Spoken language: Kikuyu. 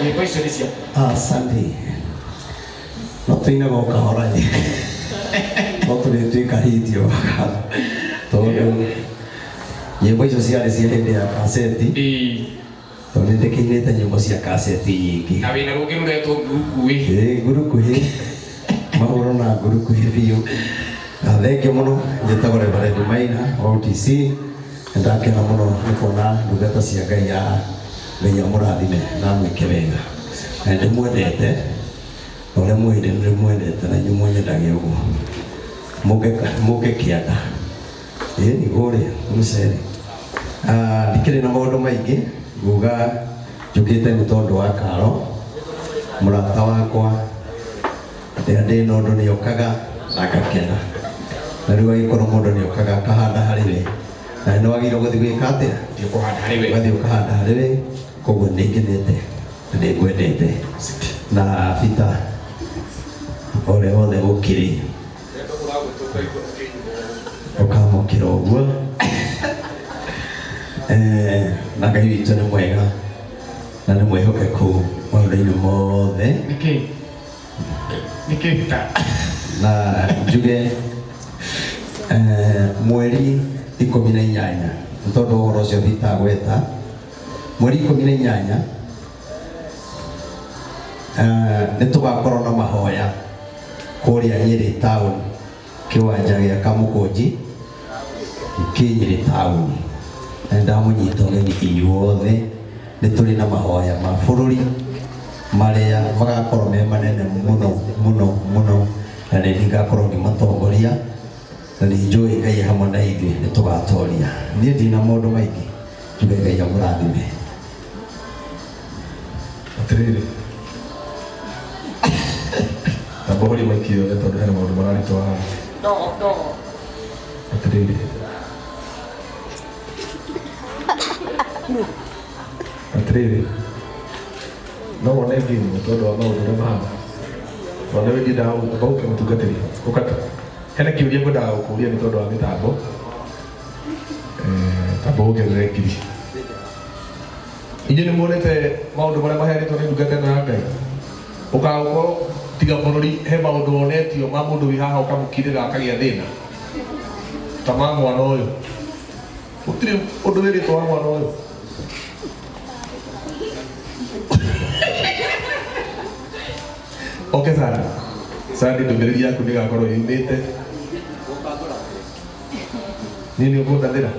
Nyĩmbo icio nĩ cia Asante. No tũinaga o kahora ĩ. No tũrĩtuĩka hiti o tondũ nyĩmbo icio ciarĩ cia hĩndĩ ya kaseti Ĩĩ. tondũ nĩ ndĩkĩinĩte nyĩmbo cia kaseti nyingĩ. Na wĩna rũngĩ rũretwo ngurukuĩ. Ĩĩ ngurukuhĩ mahũro na ngurukuhĩ biũ. Na thengiũ mũno njĩtagwo Reverend Maina wa OTC. Nĩndakena mũno nĩ kuona ndungata cia Ngai ya Ngai amũrathime na amwĩke wega. Na nĩndĩmwendete na ũrĩa mũĩ nĩndĩmwendete na inyuĩ mũnyendage ũguo. Mũke kĩanda. Ĩĩ kũrĩa mũcere. Ah, ndikĩrĩ na maũndũ maingĩ nguga njũkĩte nĩ tondũ wa Karo mũrata wakwa rĩrĩa ndĩ na ũndũ nĩokaga na ngakena na rĩu agĩkorwo mũndũ nĩokaga akahanda harĩ we na nĩ wagĩrĩirwo gũthiĩ gwĩka atĩa Thiĩ kũhanda harĩ we. ũgathiĩ ũkahanda harĩ we koguo nĩ ngenete na nĩ ngwendete na Peter ũrĩa wothe ũkĩrĩ ũkamũkĩra ũguo Eh, na Ngai witũ nĩ mwega na nĩ mwĩhokeku maũndũ-inĩ mothe Nĩkĩ? Nĩkĩ Peter? Na njuge eh, mweri 18 nĩ tondũ ũhoro ũcio Peter agweta mweri 18 eh, nĩ tũgakorwo na mahoya kũrĩa Nyĩrĩ town kĩwanja gĩa Kamũkũnji kĩ Nyĩrĩ town na ndamũnyita ũgeni inyuothe nĩ tũrĩ na mahoya ma bũrũri marĩa magakorwo me manene mũno mũno mũno na nĩ ngakorwo ngĩmatongoria na nĩ njũĩ Ngai hamwe na ithuĩ nĩ tũgatoria niĩ ndina maũndũ maingĩ njuge Ngai amũrathime. Atĩrĩrĩ, tamba ũhorie maiki yothe tondũ hena maũndũ mararitwo haha. Atĩrĩrĩ, atĩrĩrĩ, no wone ngĩimwo tondũ wa maũndũ ũrĩa mahana. Tondũ nĩ ndiendaga gũka ũke mũtungatĩri, ũka tu. Hena kĩũria ngwendaga gũkũria nĩ tondũ wa mĩtambo. Eh, tamba wongerere ngiri. Inyuĩ nĩ muonete maũndũ marĩa maheanĩtwo nĩ ndungata ĩno ya Ngai? Ũkagũkorwo tiga bũrũri he maũndũ wonetio ma mũndũ wĩ haha ũkamũkirĩra akagĩa thĩna ta ma mwana ũyũ. Gũtirĩ ũndũ wĩrĩtwo wa mwana ũyũ. Okay, Sandi. Sandi, ndũmĩrĩri yaku nĩ ĩgakorwo yumĩte. Niĩ nĩ ũkũndathĩra.